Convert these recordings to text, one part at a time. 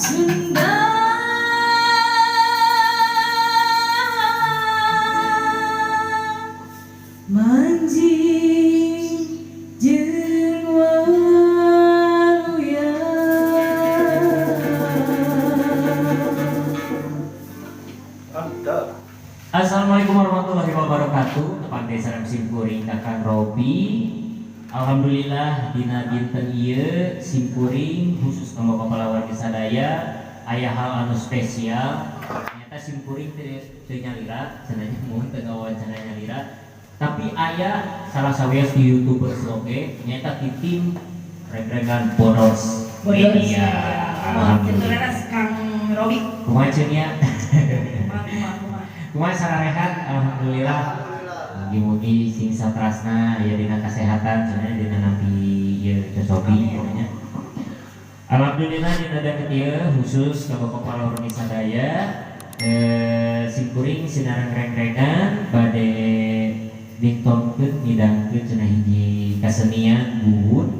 Sunda. Manjing jeung waluya. Mantap. Assalamualaikum warahmatullahi wabarakatuh. Tepang deui sareng simkuring, Kakang Robi. Alhamdulillah, dina dinten ieu simkuring khusus kanggo kepala sadaya aya hal anu spesial. Ternyata simkuring teu teu nyalira cenah, mun teu ngawawancara nyalira, tapi aya salah sawios di YouTubers oge, nyata di tim Rengrengan Bodors Media. Alhamdulillah. Kang Robi. Kumaha ceun nya? Kumaha, kumaha, kumaha? Kumaha, sararehat? Alhamdulillah. Mugi-mugi sing satrasna aya dina kesehatan cenah, dina nampi ieu cocobi nya. Alhamdulillah, dina danget ieu khusus ka Bapak Palorni sadaya, simkuring sinareng rengrengan bade ningtonkeun, ngidangkeun cenah hiji kasenian buhun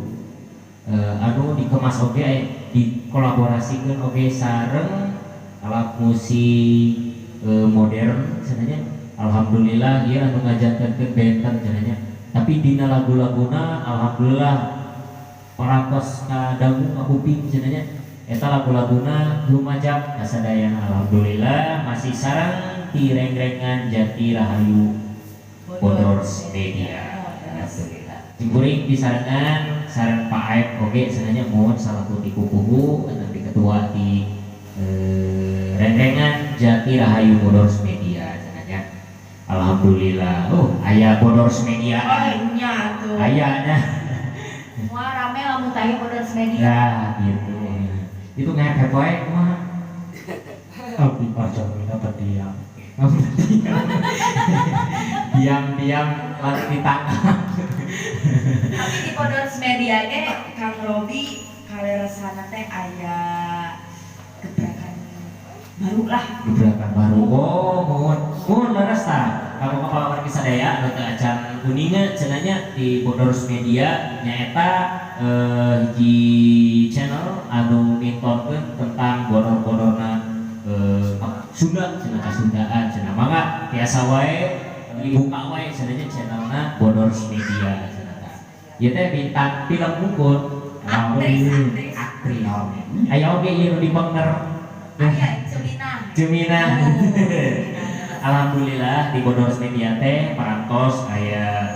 anu dikemas oge aya dikolaborasikeun oge sareng alat musik modern cenah nya. Alhamdulillah, ieu anu ngajantenkeun benten cenah nya, tapi dina lagu-laguna alhamdulillah parantos kadangu ngakuping cenah nya, eta lagu-laguna lumajak kasadayana. Alhamdulillah, masih sareng ti Rengrengan Jati Rahayu Bodors Media. Alhamdulillah, simkuring disarengan sareng Pak Aep oge cenah nya, mohon salaku ti pupuhu atau di ketua di Rengrengan Jati Rahayu Bodors Media cenah nya. Alhamdulillah, oh, aya Bodors Media. Oh, nya tuh. Aya nya. Wah, rame lamun tanya Bodors Media. Nah, gitu itu ngepet wae kumaha? Abdi mah jamina pendiam. Diam-diam lalu ditangkap. Tapi di Bodors Media ge Kang Robi kaleresana teh aya gebrakan baru lah. Gebrakan baru, oh, mohon mohon, leres tah. Kalau kepala wargi sadaya anu teu acan uninga cenah nya, di Bodors Media nyaeta hiji channel anu mintonkeun tentang bodor-bodorna Sunda cenah, kasundaan cenah. Mangga tiasa wae dibuka wae cenah nya channelna Bodors Media cenah tah. Ieu teh bintang film hungkul. Aktris, aktris. Aktris aya oge ieu nu dipenger. Aya Cemina. Cemina. Oh. Alhamdulillah, di Bodors Media teh parantos aya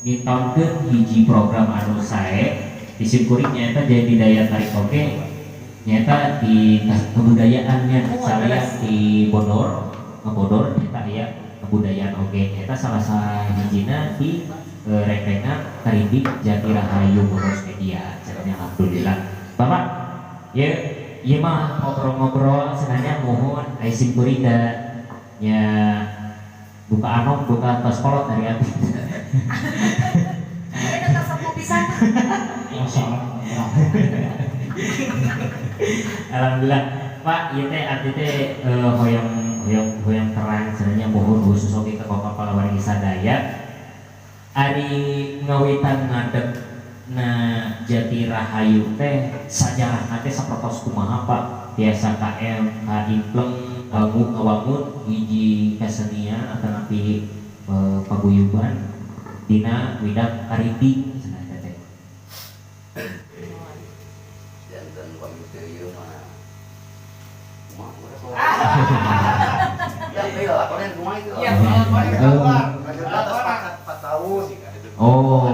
mintonkeun hiji program anu sae di simkuring, nyaeta jadi daya tarik oge, nyaeta di kebudayaannya. Oh, Saya leres. Di Bodor ngebodor nyaeta aya kebudayaan oge, nyaeta salah sahijina di Rengrengan Karinding Jati Rahayu Bodors Media caranya. Alhamdulillah, Bapak ya, ieu mah ngobrol-ngobrol cenah nya, mohon ai simkuring da nya buka anom, buka tos kolot dari abdi. Ini tetap sepuh pisan. Masalah. Alhamdulillah, Pak, ieu teh abdi teh hoyong hoyong hoyong terang cenah nya, mohon khusus oge ka Bapak palawargi sadaya. Ari ngawitan ngadeg na Jati Rahayu teh sajarahna teh sapertos kumaha, Pak, biasa KM kaimpleng bangun ngawangun hiji kesenian atau nanti paguyuban dina widang karinding cenah eta teh? Janten pamit ieu mah kumaha urang. Ya, iya, lakonan kumaha itu? Ya, Atas 4 tahun. Oh,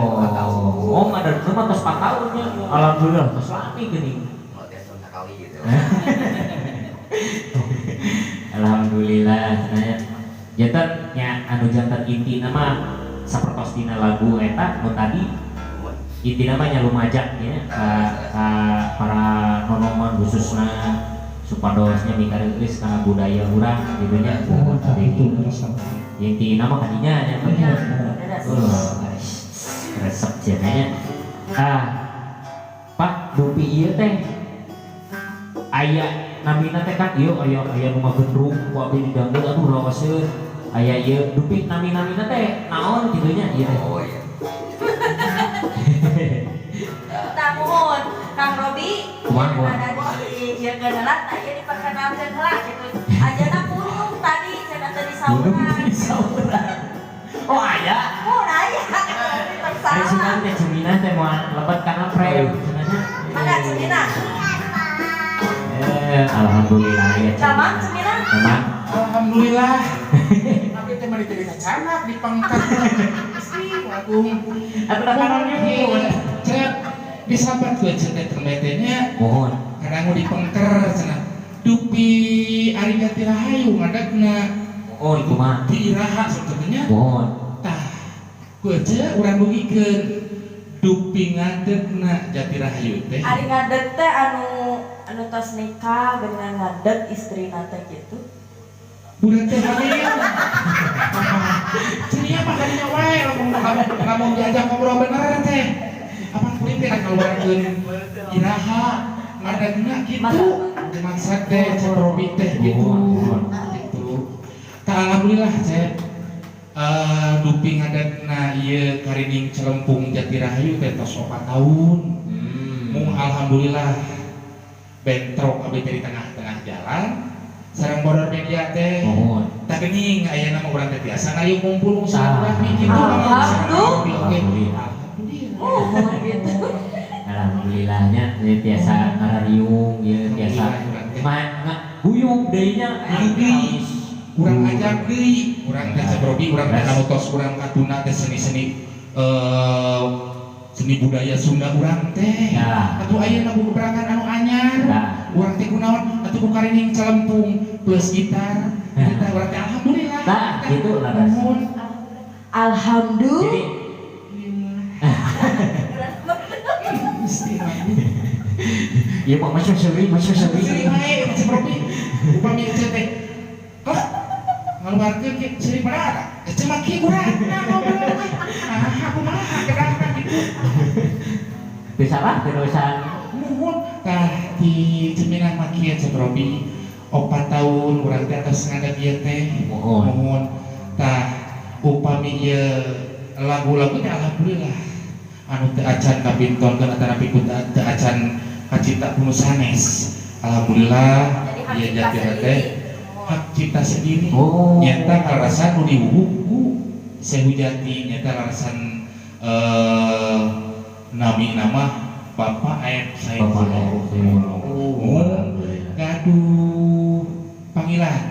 oh, ada mah tos 4 tahun nya. Alhamdulillah, tos lami geuning. Mau tes sekali gitu. Alhamdulillah cenah nya. Janten nya anu janten inti nama sapertos dina lagu eta nu tadi, inti namanya lumajak ya ka para nonoman khususna, supados nya mikareueus kana budaya urang gitu nya. Oh, itu resep. Inti nama kadinya nya. Iya. Resep cenah nya. Ah, Pak, dupi ieu teh aya namina teh kan ieu aya aya nu ngagendrung ku abdi didangdut, aduh, rawaseun aya ieu, dupi nami-namina teh naon kitu nya ieu teh? Oh iya. Tah, muhun Kang Robi Kumaha, yang kumaha? ada di Iya geuna tah ieu diperkenalkeun heula gitu. Ajana purung tadi cenah teh Burung disauran. Disauran. Oh, aya. Oh, aya. Ari Salah. sugan teh Ceminah teh moal lebet kana frame cenahnya. Mana Ceminah? Eh, alhamdulillah ya. Damang Ceminah? Damang. Alhamdulillah. Tapi teh mah diteh canak di pangkat. Gusti agung. Atuh da karon. Cep disambat ku cenah teh nya. Mohon. Kadang di pengker cenah. Dupi ari Jati Rahayu ngadegna. Mohon kumaha? Di iraha sebetulnya. Mohon. Tah, ku ece urang dugikeun dupi ngadegna Jati Rahayu teh. Ari ngadeg teh anu anu tos nikah bener ngadeg istrina teh gitu. Budak teh hamil. Ceria mah kadinya wae lamun lamun diajak ngobrol bener teh. Apa kuring teh ngaluarkeun iraha ngadegna gitu. Maksud teh Cep Robi teh gitu. Gitu. Tah, alhamdulillah Cep. Eh, dupi ngadegna ieu Karining Celempung Jati Rahayu teh tos 4 tahun. Mung alhamdulillah bentrok abdi teh di tengah-tengah jalan sareng Bodor Media teh. Mohon. Tah, geuning ayeuna mah urang teh biasa ngariung ngumpul silaturahmi gitu. Alhamdulillah. Alhamdulillah. Oh, gitu. Alhamdulillahnya ieu tiasa ngarariung ieu tiasa mah guyub deui nya. Guyub deui. Urang ajak deui, urang teh Cep Robi, urang teh kanu tos urang katuna teh seni-seni eh seni budaya Sunda urang teh. Ya. Atuh ayeuna ku gebrakan anu anyar. Nah. Urang teh kunaon? Atuh ku Karining Celempung plus gitar. Kita urang teh alhamdulillah. Nah, gitu lah, Ras. Nuhun. Alhamdulillah. Jadi Gusti. Ieu mah masuk seuri, masuk seuri. Seuri wae Cep Robi. Upami ece teh kok ngaluarkeun kieu seuri pada ece mah kieu urang nah ngobrol we. Ah, kumaha kedahna gitu. Teu salah terusan. Nuhun tah di Ceminah mah kieu Cep Robi. 4 tahun urang teh atos ngadeg ieu teh. Mohon. Mohon tah upami ieu lagu-lagu teh alhamdulillah anu teu acan kapintonkeun atanapi ku teu acan kacipta ku nu sanes. Alhamdulillah Jadi hak ieu cipta Jati sendiri. Teh hak cipta sendiri. Oh. Nyata kaleresan nu diwuhu ku Sehu Jati nyata larasan eh nami nama Bapak Aep Bapak Aep Saifullah. Oh, alhamdulillah. Gaduh panggilan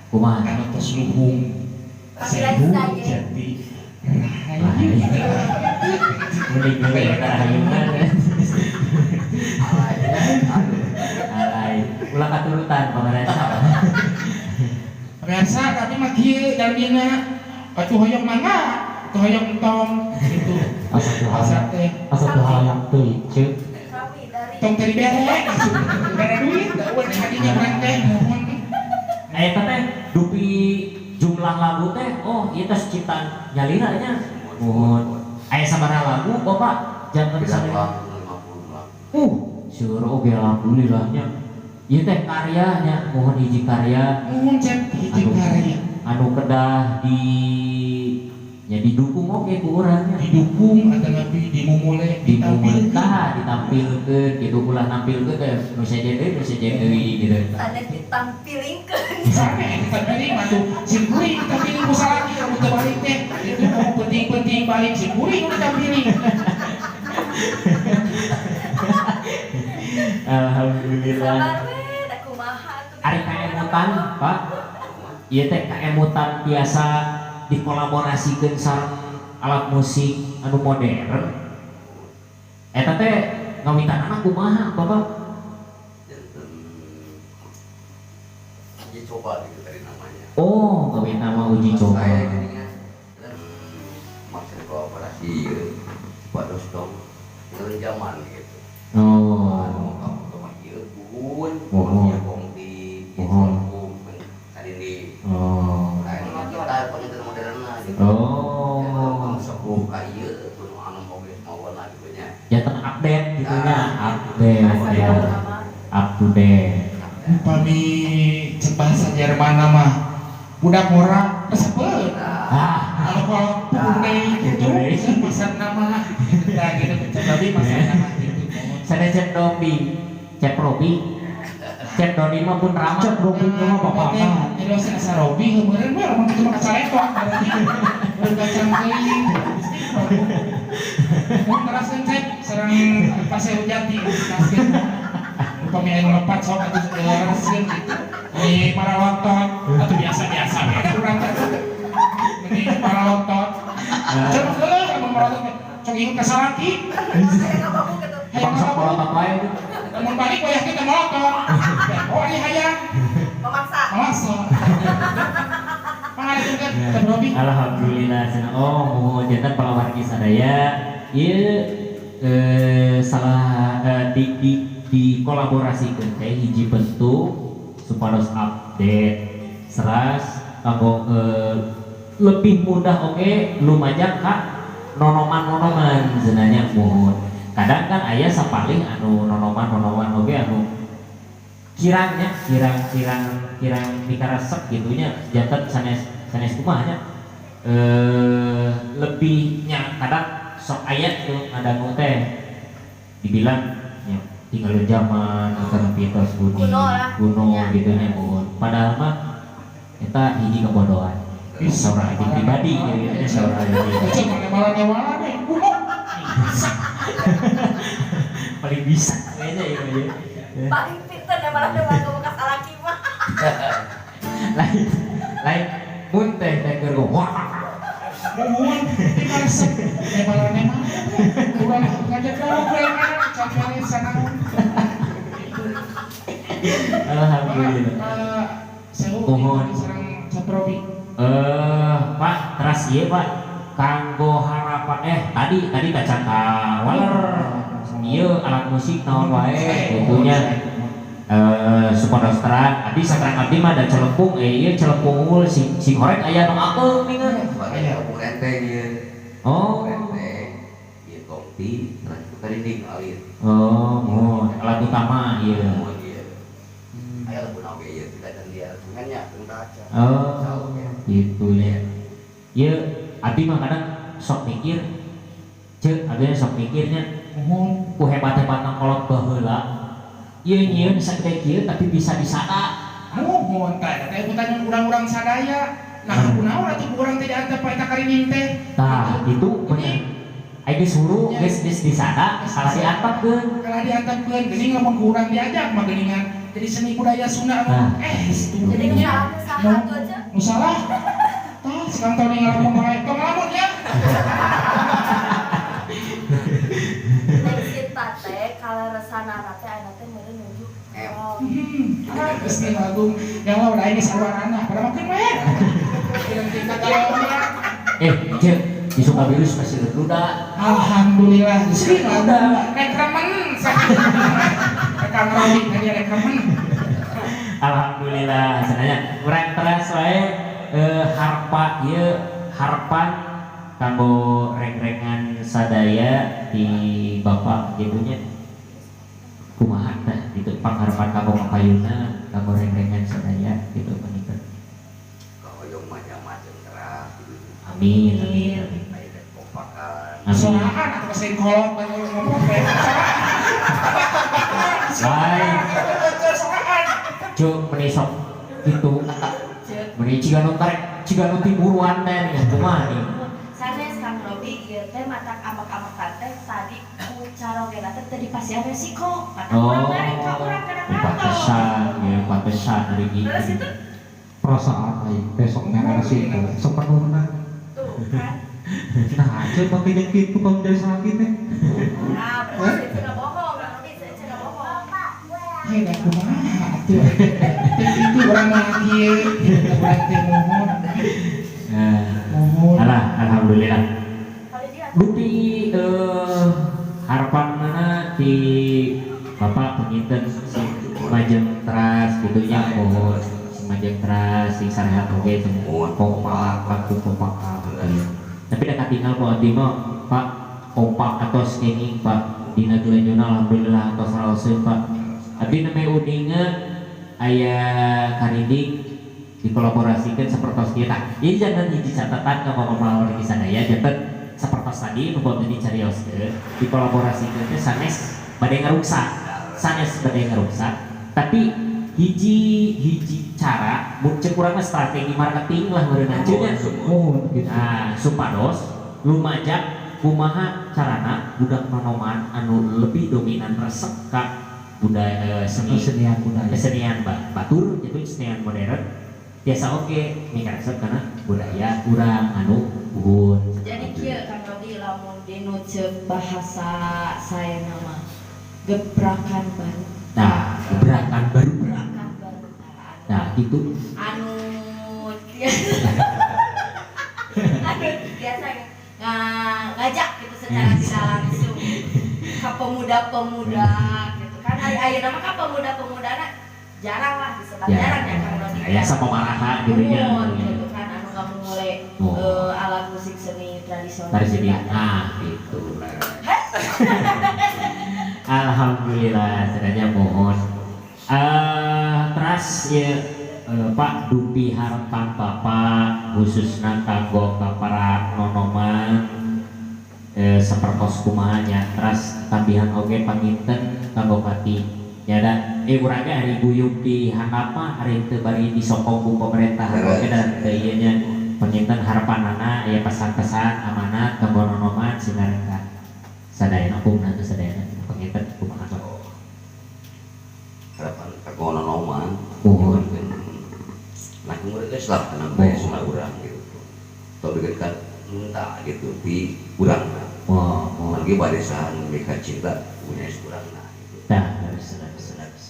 Kumaha? anu tos luhung Panggilan Sehu saja. Jati Rahayu. Mending deui rahayuna. Alay. Ulah katurutan pamarasa. Pemirsa kami mah kieu jalmina atuh hoyong mangga atuh hoyong entong gitu. Asa teu Asa teh asa teu hayang teuing ceuk. Kami dari tong teh dibere bere duit da eueun hadinya urang teh mohon. Eta teh dupi jumlah lagu teh oh ieu teh ciptaan nyalira nya. Mohon. Aya sabaraha lagu Bapak? Jangan Bisa sampai 50 lah. Seueur oge alhamdulillahnya. Ieu teh karyanya, mohon hiji karya Mohon Cep hiji karya anu kedah di nya didukung oge ku urang nya. Didukung atanapi dimumule Ditampilkeun, ditampilkeun. Tah ditampilkeun gitu, ulah nampilkeun teh nu sejen deui, nu sejen deui gitu. Sanes ditampilingkeun. Sane ditampilin mah tuh sim kuring ditampilin ku salaki lamun teu balik teh itu mau penting-penting balik sim kuring nu ditampilin. Alhamdulillah. Sabar we, da kumaha atuh. Ari kaemutan, Pak. Ieu teh kaemutan biasa dikolaborasikeun sareng alat musik anu modern. Eta teh ngawitanana kumaha, Bapak? Janten uji coba gitu tadi namanya. Oh, ngawitan mah uji coba. Saya jadinya dan maksud kolaborasi supados dong dengan zaman gitu. Oh. Anu kamu tuh mah ieu buhun, Mohon. ieu kongti, ieu Mohon. celempung, tadi di. Oh. Nah, ini kita pengen modern gitu. Oh. Kamu sepuh ka ieu kudu anu oge mawana gitu nya. Janten update gitu nya, Nah, update Asa ya. lama. Up to date. Upami cek bahasa Jerman mah budak ngora resepeun. Ah, Kalau kalau deui gitu maksudna mah kita gitu cek tapi maksudna mah gitu. Sanes Cep Robi, Cep Robi. Cep Doni mah pun ramah. Cep Robi mah bapakna. Jadi dosen asa Robi meureun we lamun kitu mah kacalepok berarti. Udah kacang teuing. Mun teraskeun, Cep, sareng Paseo Jati teraskeun. Upami aya nu lepat sok atuh teraskeun gitu. Di paralotot atuh biasa-biasa we urang teh. Meni paralotot. Cep geuleuh lamun paralotot teh. Sok inget ka salaki. Hayang Bangsa ngabung. polotot wae. Lamun balik wayah kita melotot. Oh, ari hayang Memaksa. memaksa. Pangaretunkeun Cep Robi. Alhamdulillah cenah. Oh, muhun janten palawargi sadaya ieu salah di dikolaborasikeun teh hiji bentuk supados update seras kanggo lebih mudah, oke lumajang ka nonoman-nonoman cenahnya. Muhun, kadang kan aya sapalih anu nonoman-nonoman oge anu kirangnya kirang kirang kirang dikaresep gitunya, janten sanes sanes kumaha nya, lebihnya kadang sok aya tuh ngadangu teh dibilang ya tinggal zaman atau nepi tos buni Kuno lah. Kuno Ya. gitu nya. Muhun, padahal mah eta hiji kebodohan seorang abdi pribadi gitu ya, seorang abdi. Cek mana malah newala deh. Kuno. Paling bisa kayaknya ya, ya. Paling pinter ya malah dengan ngomong ka salaki mah. Lain lain mun teh teh keur wah. Muhun, di karesep. Newala nemala. Urang ngajak ngobrol kan campurin sana. Alhamdulillah. Sewu Muhun. sareng Cep Robi. Pak, teras ieu, Pak, kanggo harapan tadi tadi kaca ka waler ieu alat musik naon wae gitunya, supados terang abdi saterang abdi mah da celempung ieu celempung unggul sing sing horeg aya nu apeung ningan. Aya renteng ieu. Oh. Renteng. Ieu tongti, terus itu karinding alit. Oh, oh, alat utama ieu. Muhun ieu. Aya lebuna oge ieu tidak dan dia nya. Oh, gitu ya. Ieu abdi mah kadang sok mikir, ceuk abdi sok mikirnya Muhun. Ku hebat-hebatna kolot baheula ieu nyieun sagede kieu tapi bisa disada. Muhun tah eta teh pertanyaan urang-urang sadaya. Nah, kunaon atuh ku urang teh diantep eta karinding teh? Tah, itu bener. Aing geus huru, geus geus disada, salah diantepkeun. Kalau diantepkeun geuning lamun ku urang diajak mah geuningan jadi seni budaya Sunda anu Nah. itu Jadi geuning nya. salah saha tuh aja. Nu salah. Tah, sekarang tau ngalamun wae. Tong ngalamun ya. Neng Sinta teh kaleresanana teh ayeuna teh meureun nuju M. oh. Ah, geus nih lagu. Galau da aing geus sawarana. Pada makeun we. Pirang tingkat galau. Ceuk, di Sukabirus masih duda. Alhamdulillah geus lagu. Rek remen. Kang Robi tadi rek remen. Alhamdulillah, cenah urang teras wae harpa ieu harapan kanggo reng-rengan sadaya di bapak gitunya kumaha tah gitu pangharapan kanggo kapayuna kanggo reng-rengan sadaya gitu menika. Kahoyong macam-macam keras gitu. Amin, amin, amin. Aya teh kompakan. Amin. Sorangan atau kesing kolot banyak ngomong teh. Lain. Sorangan. Cuk meni sok gitu meni ciga nu tarik ciga nu timuruan teh nih kumaha nih. Sanes Kang Robi ieu teh matak ambek-ambekan teh tadi ku carogena teh teu dipasihan resiko. Matak urang balik ka urang kadang Pantesan ya, pantesan dari gitu. Terus itu Perasaan aing besok mere resiko sepenuhna. Tuh kan. Nah, aja pakai jeung kitu kalau jadi sakit teh. Nah, berarti saya nggak bohong, Kang Robi saya nggak bohong. Hei, da kumaha atuh. Teh itu urang mah kieu, gitu urang teh mohon. Nah, Mohon. alah, alhamdulillah. Kali dia Dupi harapan mana di Bapak penginten sing majeng teras gitu nya, mohon sing majeng teras sing sarehat oge sing kompak laku kompak gitu. Tapi dah tinggal ku abdi mah, Pak, kompak atau kenging Pak dina gelenjona alhamdulillah atos raoseun Pak. Abdi namanya uninga aya karinding dikolaborasikan sepertos kieu tah. Ieu janten hiji catatan ka Bapak Pahlawan sadaya, janten sapertos tadi nu tadi dicarioskeun dikolaborasikeun teh sanes bade ngaruksak, sanes bade ngaruksak, tapi Hiji hiji cara mun cek urang mah strategi marketing lah meureun nya. Oh, gitu. Nah, supados lumajak kumaha carana budak nonoman anu lebih dominan resep ka budaya seni Kesenian budaya. Kesenian batur itu kesenian modern biasa oke mikaresep karena budaya urang anu buhun. Jadi kieu, Kang Rodi, lamun dinu ceuk bahasa saya nama gebrakan baru. Nah, gebrakan baru. Gebrakan baru tah, anu Nah, gitu. Anu anu biasa ngajak gitu secara tidak langsung ke pemuda-pemuda gitu kan. Aya aya nama kan pemuda-pemuda na jarang lah disebat, jarang ya, Kang Rodi. Ya, sapamaraha gitu nya. Nuhun, gitu kan, anu kamu mulai alat musik seni tradisional Dari sini juga. Ah, gitu. Alhamdulillah sebenarnya mohon teras ya, Pak Dupi, harapan Bapak khususnya kanggo ka para nonoman sapertos kumaha nya, teras tambihan oge panginten kanggo kati ya da urang ge ari guyub di handap mah ari teu bari disokong ku pemerintahan oge dan teu ieu nya. Panginten harapanana aya pesan-pesan amanat kanggo nonoman sinareng ka sadayana, umumna teh sadayana, panginten kumaha, Pak? Harapan kanggo nonoman. Mohon. Nah, kemudian geus lah tenang bae suna urang gitu. Tong kan minta gitu di urang. Wah, mohon. Lagi barisan mereka cinta punya urang gitu. Nah, harus harus harus.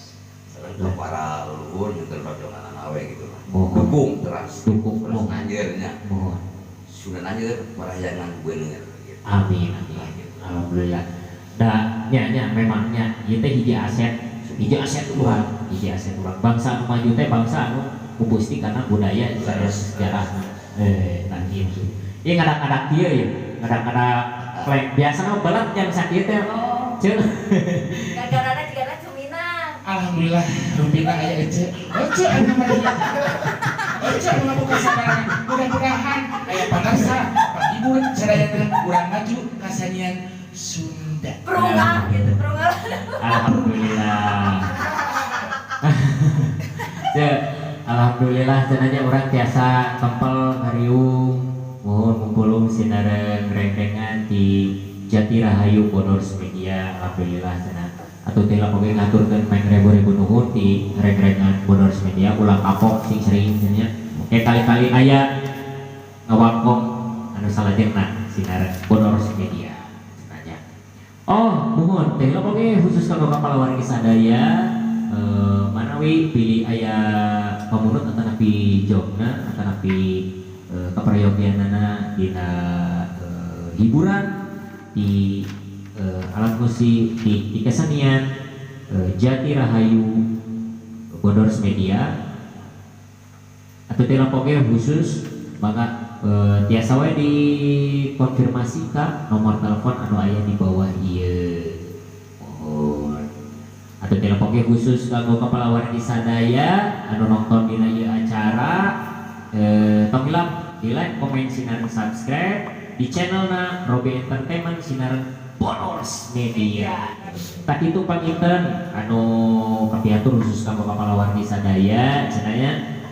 Sareng ka para leluhur nyenter perjuangan awe gitu lah. Mohon. Dukung terus. Dukung, terus mohon. Nanjeurnya. Mohon. Sudah nanjeur parahyangan bener gitu. Amin, amin. Alhamdulillah. Da, nya nya memangnya ieu teh hiji aset urang, hiji aset urang. Bangsa anu maju teh bangsa anu kupusti karena budaya sejarah. Nah gitu. Ieu ngadak-ngadak kieu ya, ngadak-ngadak klek biasa mah belet jam sakieu teh. Oh, Ceuk. gara-gara jigana cumina. Alhamdulillah, rupina aya Ece. Ece anu mah. Ece anu ngabuka sabarangan. Mudah-mudahan aya pangarsa, panghibur sadayana urang maju kasanian Sunda. Perungah gitu, perungah. Alhamdulillah. Cek, alhamdulillah cenanya urang tiasa tempel ngariung mohon ngumpulung sinareng rengrengan di Jati Rahayu Bodors Media. Alhamdulillah cenah atau tilap oge ngaturkeun peng ribu-ribu nuhun di rengrengan Bodors Media, ulah kapok, sing sering cenah oke kali-kali aya ngawangkong anu salajengna sinareng Bodors Media cenahnya. Oh, nuhun teh oge khusus kanggo kapalawargi sadaya, manawi pilih aya pamunut atanapi jobna atanapi kaprayogianana dina hiburan di alat musik di kesenian Jati Rahayu Bodors Media atau tilap oge khusus maka tiasa wae dikonfirmasi ka nomor telepon anu aya di bawah ieu. Mohon atau tilap oge khusus kanggo kapalawargi sadaya anu nonton dina ieu acara, tong hilap di like, komen, sinareng subscribe di channelna Robi Entertainment sinareng Bodors Media. Tah itu panginten anu kapihatur khusus kanggo kapalawargi sadaya cenanya,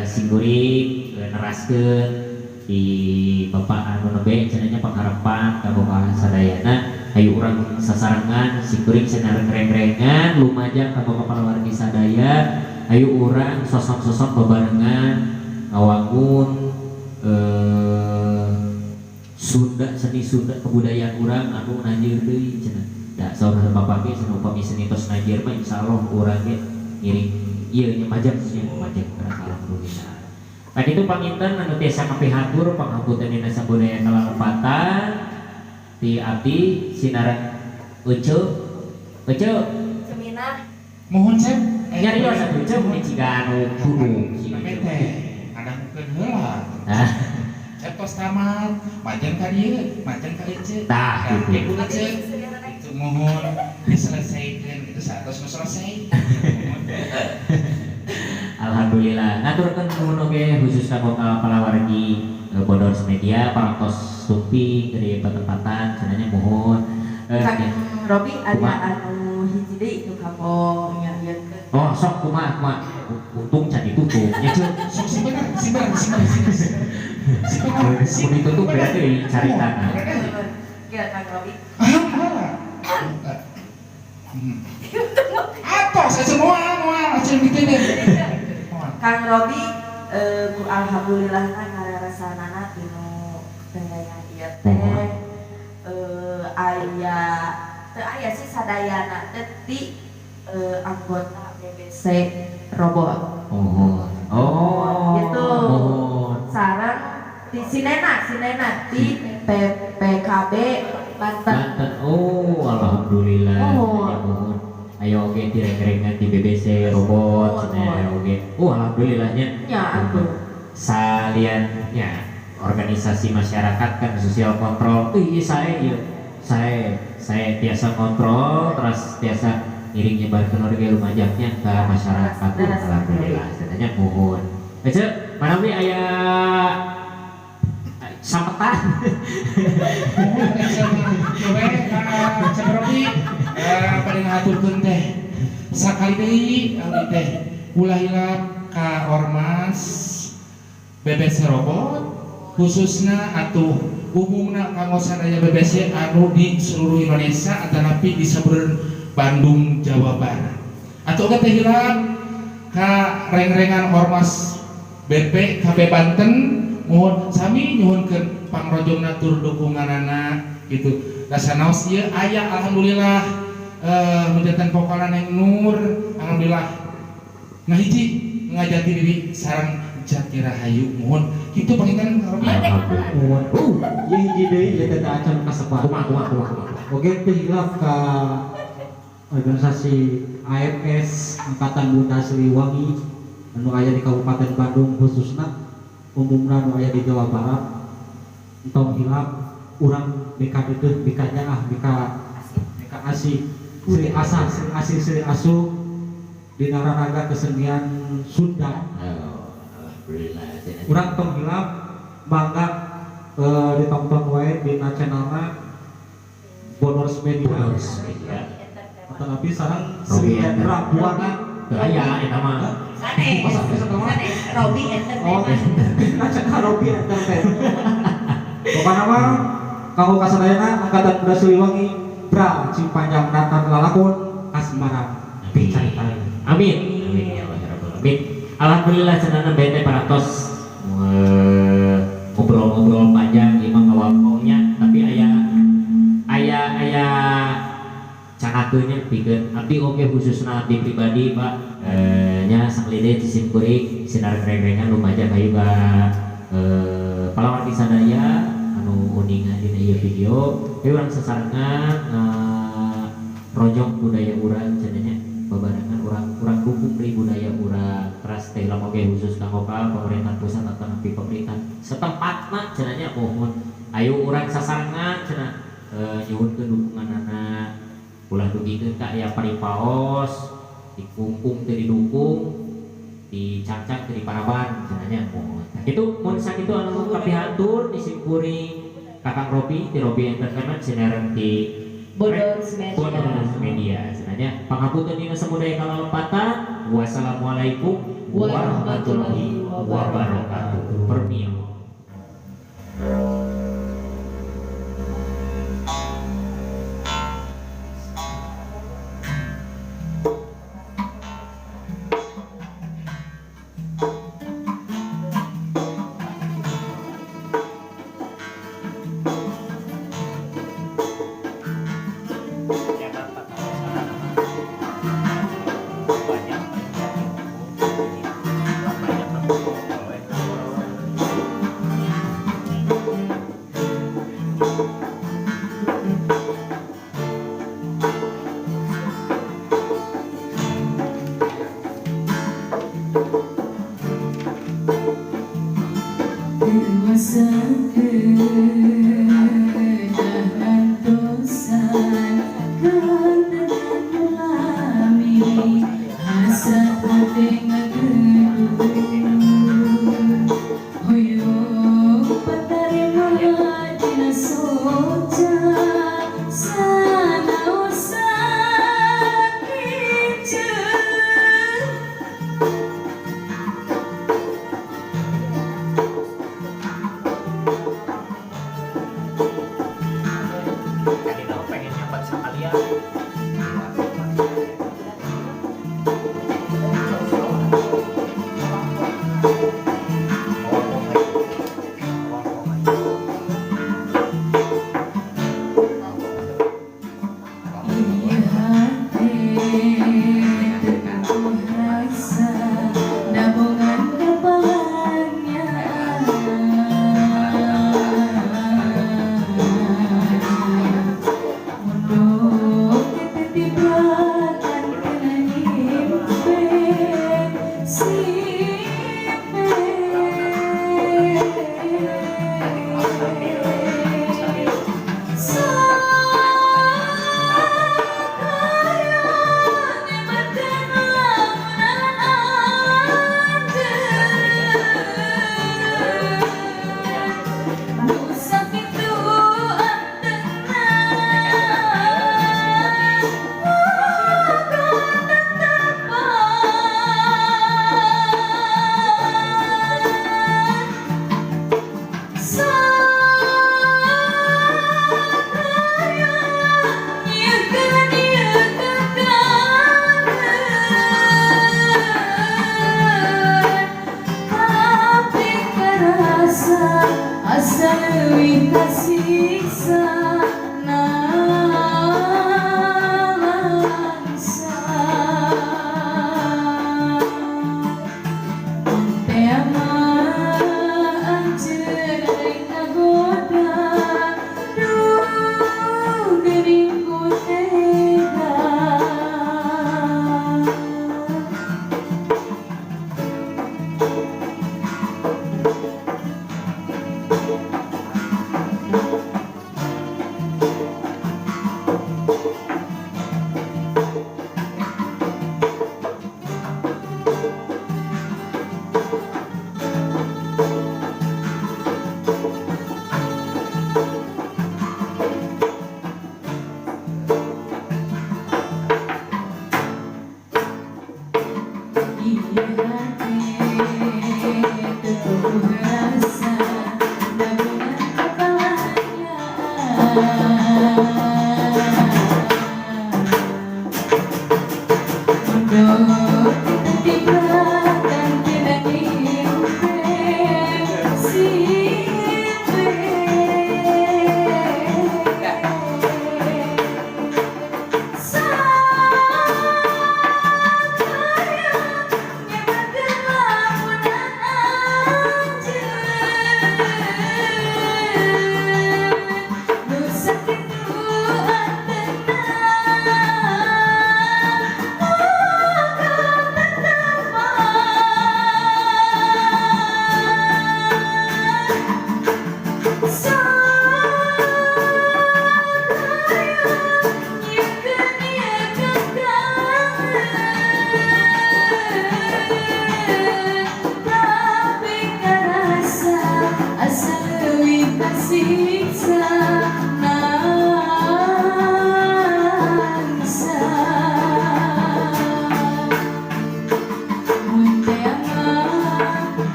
simkuring neraskeun di Bapak anu nembe cenanya pengharapan kanggo sadayana, hayu urang sasarengan simkuring sinareng reng-rengan lumajang kanggo kapalawargi sadaya, hayu urang sosok-sosok bebarengan ngawangun Sunda, seni Sunda, kebudayaan urang anu nanjeur deui cenah. Da saur bapak ge cenah upami seni tos nanjeur mah insyaallah urang ge ngiring ieu nya majeng nya majeng, alhamdulillah. Tadi itu panginten anu tiasa kapihatur, panghapunten dina sabudaya kalalempatan ti abdi sinareng Ucu Ucu. Cemina. Mohon, Cep. Nyarios atuh, Ceu, mun ciga anu kudu. Namanya teh ngadangukeun heula. Nah. Cep tos tamat, majeng ka dieu, majeng ka Ece. Tah, Nah, gitu. kayak ku Ece. Itu mohon diselesaikan gitu saat nu selesai. Mohon. Alhamdulillah. Ngaturkeun nuhun oge khusus kanggo ka palawargi Bodors Media parantos sumping dari petempatan cenanya mohon. Kang Robi, ada Kumaha? anu hiji deui nu kanggo nyarioskeun. Oh, sok kumaha kumaha. Untung can ditutup nya, Ceu. Sok si bener, si bener, si bener, si bener. Si bener, si Mun ditutup berarti caritana. Kira Kang Robi. Ah, Atos saya semua moal acil gitu deh. Kang Robi ku alhamdulillah na ngararasanana tinu penyanyi ieu teh aya teu aya sih sadayana teh ti anggota BBC Robot. Oh. Gitu. Oh. Sareng di Sinena, Sinena di PPKB Banten. Banten. Oh, alhamdulillah. Oh. Ya, mohon. Ayo oge direng-rengan di BBC Robot cenah aya oge. Oh, alhamdulillahnya. Ya, atuh. Salian ya organisasi masyarakat kan sosial kontrol. Ih, saya ieu. Saya tiasa kontrol terus tiasa ngiring nyebarkeun oge lumajaknya ke masyarakat. Alhamdulillah. Cenahnya mohon. Ece, manawi aya sampetan. Mohon teh coba ka Ceu Robi bade ngahaturkeun teh. Sakali deui abdi teh ulah hilap ka ormas BBC Robot khususna atuh umumna kanggo sadaya BBC anu di seluruh Indonesia atanapi di sabureun Bandung, Jawa Barat. Atau oge teh hilap ka reng-rengan ormas BPKB Banten, mohon sami nyuhunkeun pangrojongna tur dukunganana gitu. Rasa naos ieu aya alhamdulillah menjadikan vokalna Neng Nur, alhamdulillah ngahiji ngajati diri sareng Jati Rahayu, mohon kitu panginten Robi. Alhamdulillah. Ieu hiji deui ieu teh acan kasepat. Kumaha kumaha kumaha kumaha. Oge teh hilaf ka organisasi AMS Angkatan Bunda Siliwangi anu aya di Kabupaten Bandung khususna umumna anu aya di Jawa Barat, entong hilap urang bika deudeuh bika nyaah bika bika asih silih asah silih asih silih asuh dina raraga kesenian Sunda. Oh, alhamdulillah. Urang tong hilap mangga ditonton wae dina channelna Bonors Media. Bonors Media. Atau sareng Robi Sri Hendra Buana. Teu aya eta mah. Sanes. Masa bisa tahu? Sanes. Robi Oh, Entertainment. dina channel Robi Entertainment. Pokokna mah kanggo kasadayana Angkatan Muda Siliwangi bra Cipanjang Natan lalakon asmara picarita. Amin. Amin ya Allah ya Rabbal Alamin. Alhamdulillah cenana bete parantos ngobrol-ngobrol panjang ieu mah ngawangkongnya tapi aya aya aya cangakeunnya pikeun abdi oge khususna abdi pribadi Pak nya sanglide ti simkuring sinar reng-rengan lumajang hayu ka palawan sadaya anu uninga dina ieu video ieu urang sasarengan rojong budaya urang cenah babarengan urang urang dukung deui budaya urang teras teh lamun oge khusus kanggo ka pemerintah pusat atau nepi pemerintah setempatna cenah nya mohon ayo urang sasarengan cenah nyuhunkeun dukunganana ulah dugikeun ka aya paripaos dikungkung teu didukung dicangcang teu diparaban cenah nya mohon. Itu mun sakitu anu kapihatur di simkuring Kakang Robi ti Robi Entertainment sineran ti Bodors Media. Bodors Media cenah pangapunten dina samudaya kalalepatan. Wassalamualaikum warahmatullahi wabarakatuh. Permio. Banyak banyak.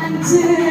Anjeun.